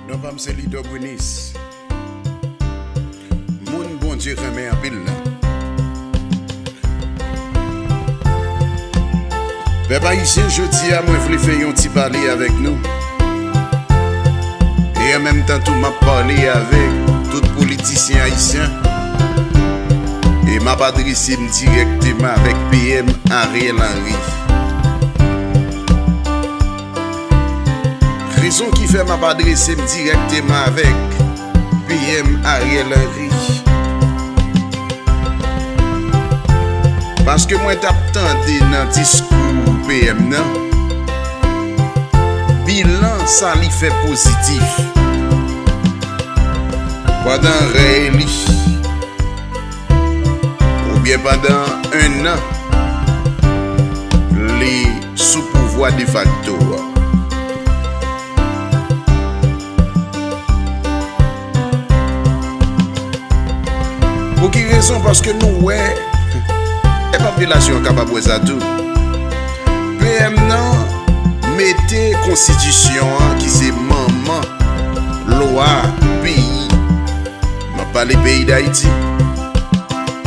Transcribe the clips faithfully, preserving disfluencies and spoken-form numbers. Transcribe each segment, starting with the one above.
Non pa m se Lido Brunis. Moun Bondye renmen anpil la. Pèp ayisyen, jodi a mwen vle fè yon ti pale avèk nou. E an menm tan tou m ap pale avèk tout politisyen ayisyen. E m ap adrese m dirèkteman avèk P M Ariel Henry. Rezon ki fè m ap adrese m dirèkteman avèk P M Ariel Henry. Paske mwen t ap tande nan diskou P M nan, bilan sa li fè pozitif pandan rèy li, oubyen pandan en an li sou pouvwa defakto a. Pou ki rezon? Paske nou wè, e popilasyon an kapab wè sa tou. P M nan mete konstitisyon an, ki se manman lwa peyi, m ap pale peyi Dayiti,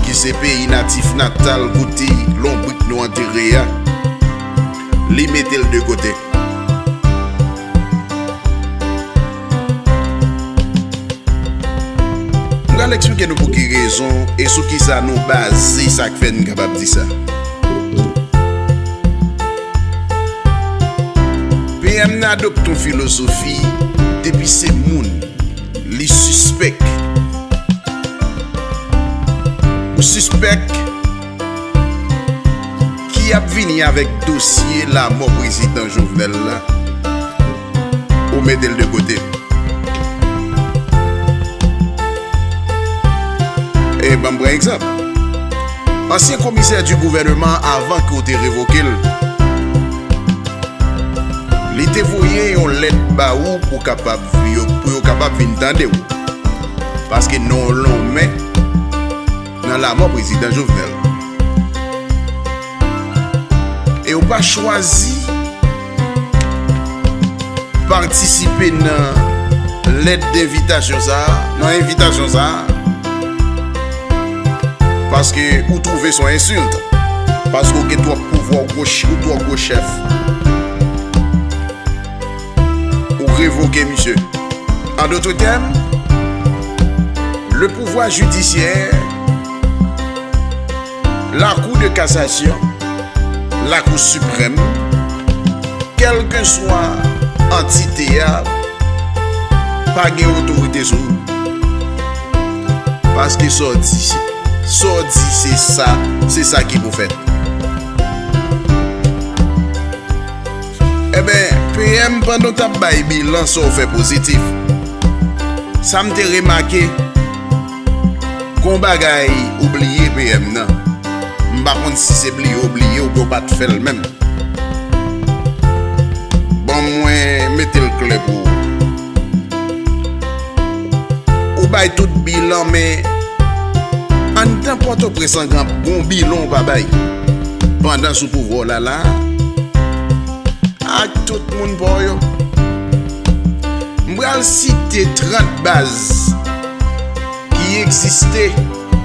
ki se peyi natif natal kote lonbrik nou antere a, li mete l de kote. M pral eksplike nou pou ki rezon e sou ki sa nou baze sa k fè n kapab di sa. P M nan adopte yon filozofi, depi se moun, li sispèk. Ou sispèk ki ap vini avèk dosye lanmò prezidan Jovenel la, ou mete l de kote. E ban m pran egzanp. Ansyen komisè di gouvèneman, avan ke w te revoke l, li te voye yon lèt ba ou pou kapab, pou yo kapab vin tande w. Paske non w lonmen nan lanmò prezidan Jovenel. E w pa chwazi patisipe nan lèt denvitasyon sa a, nan envitasyon sa a, paske ou twouve s on ensilt, paske w gen twòp pouvwa, ou gwo ch-, ou twò gwo chèf. Ou revoke misye. En d'autres termes, le pouvoir judiciaire, la Cour de cassation, la Cour suprême, kèlkeswa antite a, pa gen otorite sou ou. Paske sa w di, sa w di, se sa, se sa ki pou fèt. Ebyen, P M, pandan w t ap bay bilan sa w fè pozitif, sa m te remake, gon bagay ou bliye P M nan. M pa konn si se bliye w bliye oubyen w pa t fè l menm. Ban mwen mete l klè pou ou. Ou bay tout bilan, men anndan Pòtoprens lan, gon bilan w pa bay. Pandan sou pouvwa w la, la, ak tout moun pa w yo. M pral site trant baz ki egziste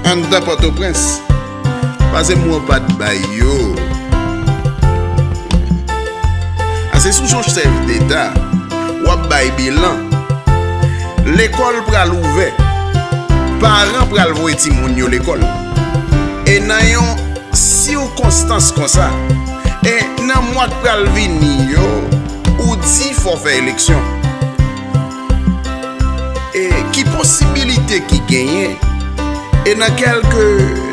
anndan Pòtoprens. Pase m wè w pa t bay yo. A se sou yon chèf deta w ap bay bilan. Lekòl pral ouvè. Paran pral voye timoun yo lekòl. E nan yon sikonstans konsa, e nan mwa k pral vini yo, ou di fò fè eleksyon. E ki posibilite ki genyen? E nan kèlke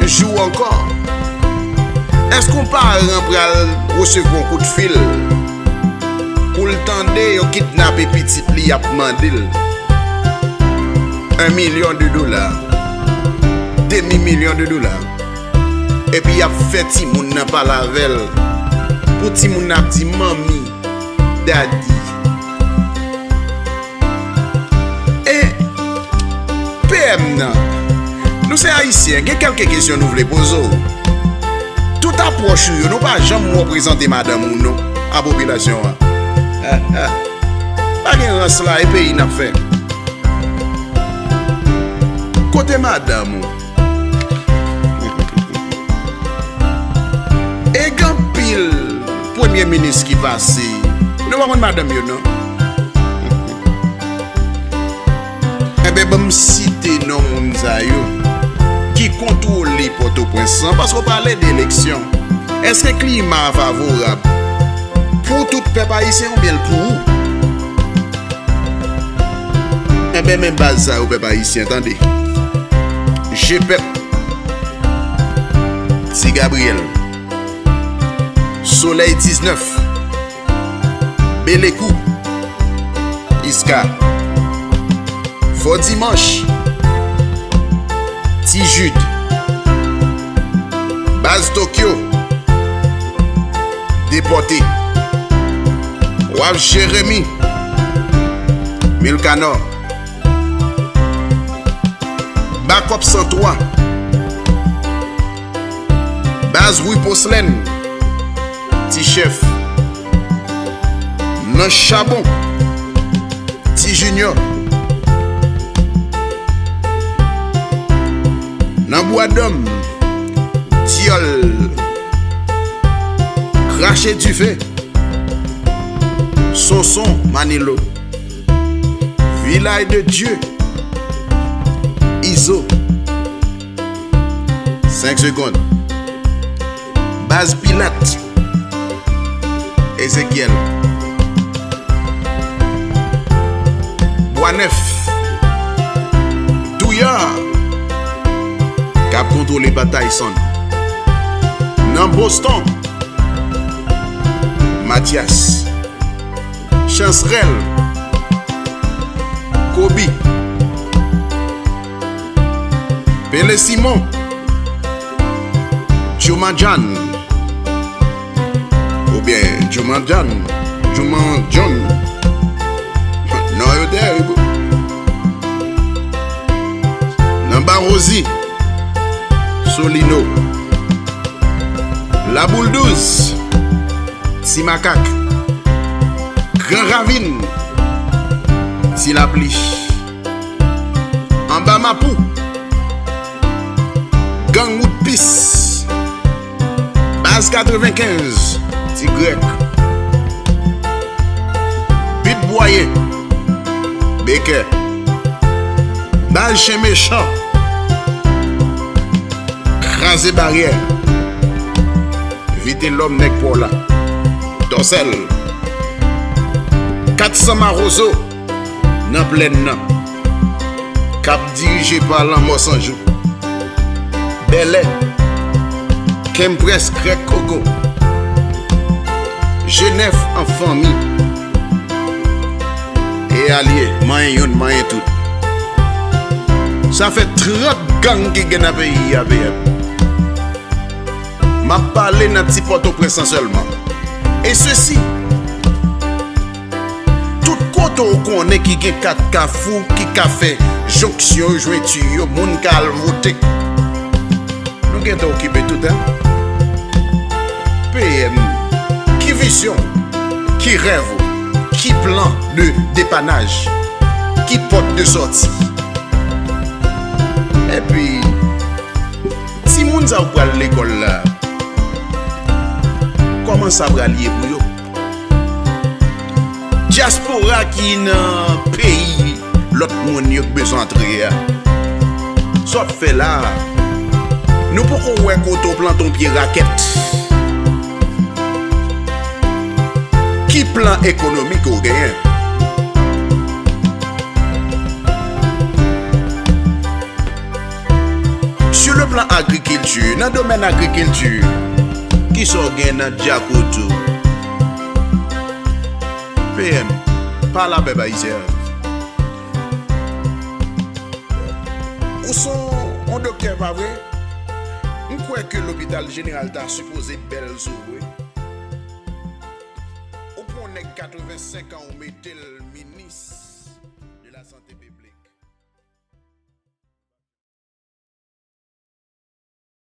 jou ankò, èske yon paran pral resevwa yon kout fil pou l tande yo kidnape pitit li, y ap mande l en milyon de dola, demi milyon de dola, epi y ap fè timoun nan pale avè l, pou timoun nan ap di manmi, dadi. E P M nan, nou se Ayisyen, gen kèlke kesyon nou vle poze w. Tout apwòch ou yo, nou pa janm wè w prezante madanm ou non a popilasyon an. Pa gen rans la, e peyi n ap fè. Kote madanm ou? E gen anpil premye minis ki pase, nou pa konn madanm yo non. Enben, ban m site non moun sa yo ki kontwole Pòtoprens lan, paske w pale de eleksyon. Èske klima a favorab pou tout pèp ayisyen oubyen l pou ou? Enben, men baz sa yo, pèp ayisyen, tande. Je Pèp, Ti Gabriyèl, Solèy diznèf, Belekou, Iska, Fò Dimanch, Ti Jid, Baz Tokyo, Depòte, Waf Jeremi, Milkanò, Bakòp san twa, Baz Wi Poslèn, Ti Chèf, Nan Chabon, Ti Jinyò, Nan Bwadòm, Dyòl, Krache Dife, Sonson, Manilo, Vilaj de Dye, Izo, senk segonn, Baz Pilat, Ezekyèl, Bwa Nèf, Douyar, k ap kontwole pa Tyson, Nan Boston, Matyas, Chansrèl, Kobi, Pele Simon, Djouman John, oubyen Djouman John, Djouman John. Non, yo terib. Nan Bawozi, Solino, Laboul Douz, Ti Makak, Gran Ravin, Ti Lapli, Anba Mapou, Gang Wout Pis, Baz katrevenkenz, Ti Grèk, Bit Bwaye, Bekè, Baz Chen Mechan, Kraze Baryè, Vitelòm Nèg Pòla, Tòsèl, Katsan Mawozo, Nan Plèn nan, k ap dirije pa Lanmò San Jou, Bèlè, Kenprès, Krèk Koko, Jenèf an fanmi, e alye, manyen youn, manyen tout. Sa fè trant gang ki gen nan peyi a, P M. M ap pale nan ti Pòtoprens lan sèlman. E sesi, tout kote w konnen ki gen kat kafou ki ka fè jonksyon yo, jwenti yo, moun ka al vote. Nou gentan okipe tout, en. P M, ki vizyon w? Ki rèv ou? Ki plan de depanaj? Ki pòt de sòti? Epi, timoun sa yo k pral lekòl la, kòman sa pral ye pou yo? Dyaspora ki nan peyi lòt moun yo k bezwen antre a, sa w ap fè la a? Nou poko wè kote w plante yon pye rakèt. Ki plan ekonomik ou genyen? Sur le plan agrikilti, nan domèn agrikilti, kisa w gen nan Djakout ou? P M, pale a pèp ayisyen an. Ou se yon doktè, pa vre? M kwè ke lopital jeneral ta sipoze bèl sou ou vre. Ou pran yon nèg katrevensenk an, ou mete l minis.